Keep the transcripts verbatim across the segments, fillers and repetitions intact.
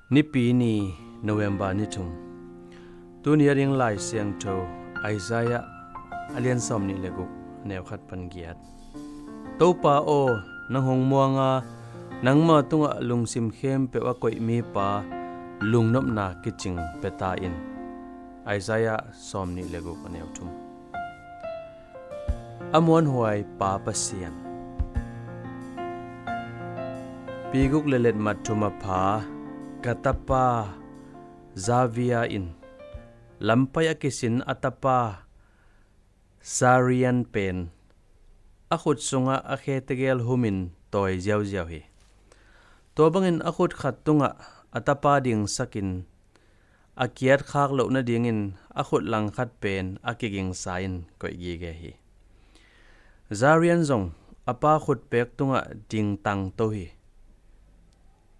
Nipi ni, November ni thum. Tuni a ding Lai Siangtho, Isaiah a lian sawm nih le guk, a neu khat pan giat. Topa aw, nang hong muanga, nangma tungah lungsim khempeuh a koih mipa lungnopna kicing pia ta in. Isaiah sawm nih le guk, a neu thum. A muanhuai Pa Pasian. Pi guk le letmat thum a pha ka tapa Xavier in lampai a kisin a tapa Zarian pen a khut sungah a khe tegel humin tawi ziauziau hi. Tua bangin a khut khat tungah a tapa dingsakin a kiat khak loh nadingin a khut langkhat pen a kigingsa in koih gige hi. Zarian zong a pa khutpek tungah dingtang to hi.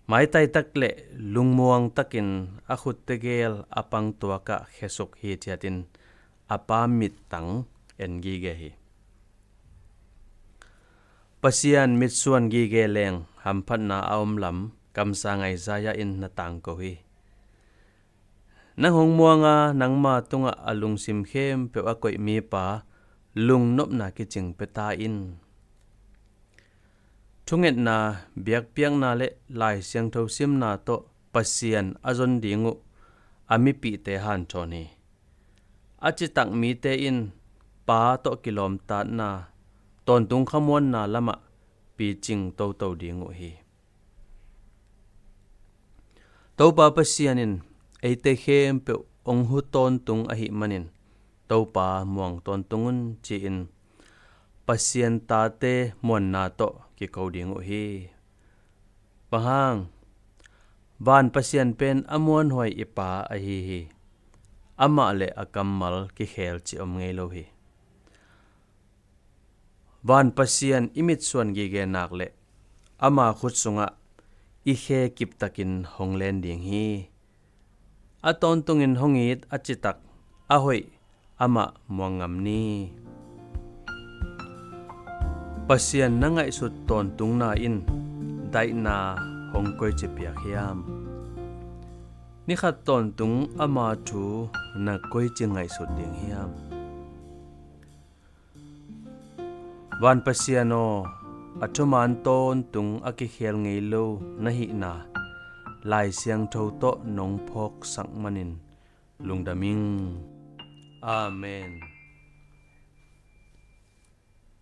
Maitai tak le lungmuang takin a khut tegel a pang tuakah khesuk hithiatin a pa mittang en gige hi. Pasian mitsuan gige leng hamphatna a om lam kamsang Isaiah in na tangko hi. Nang hong muanga nangma tungah a lungsim khempeuh a koih mipa lungnopna kicing pia ta in. Thungetna, biakpiakna le Lai Siangtho simna tawh Pasian a zon ding uh a mipihte hanthawn hi. A citak mite in Pa tawh kilawmtatna, tawntung khamuanna lamah picing toto ding uh hi. Topa Pasian in eite khempeuh hong hu tawntung ahih manin Topa muang tawntung un ci-in Pasian tate muanna tawh kiko ding uh hi. Bang hang? Van Pasian pen a muanhuai i Pa ahi hi. Amah le a kammal kikhel cih om ngei lo hi. Van Pasian i mitsuan gige nak le ama khut sungah i khe kiptakin hong len ding hi. A tawntungin hong it a citak a hoih amah muang ngam ni. Pasian na ngaihsut tawntungna in daihna hong koici piak hiam? Nikhat tawntung ama thu na koici ngaihsut ding hiam? Van Pasian aw, a thuman tawntung a kikhel ngei lo na hihna Lai Siangtho tawh nong phawksak manin lungdam ing. Amen.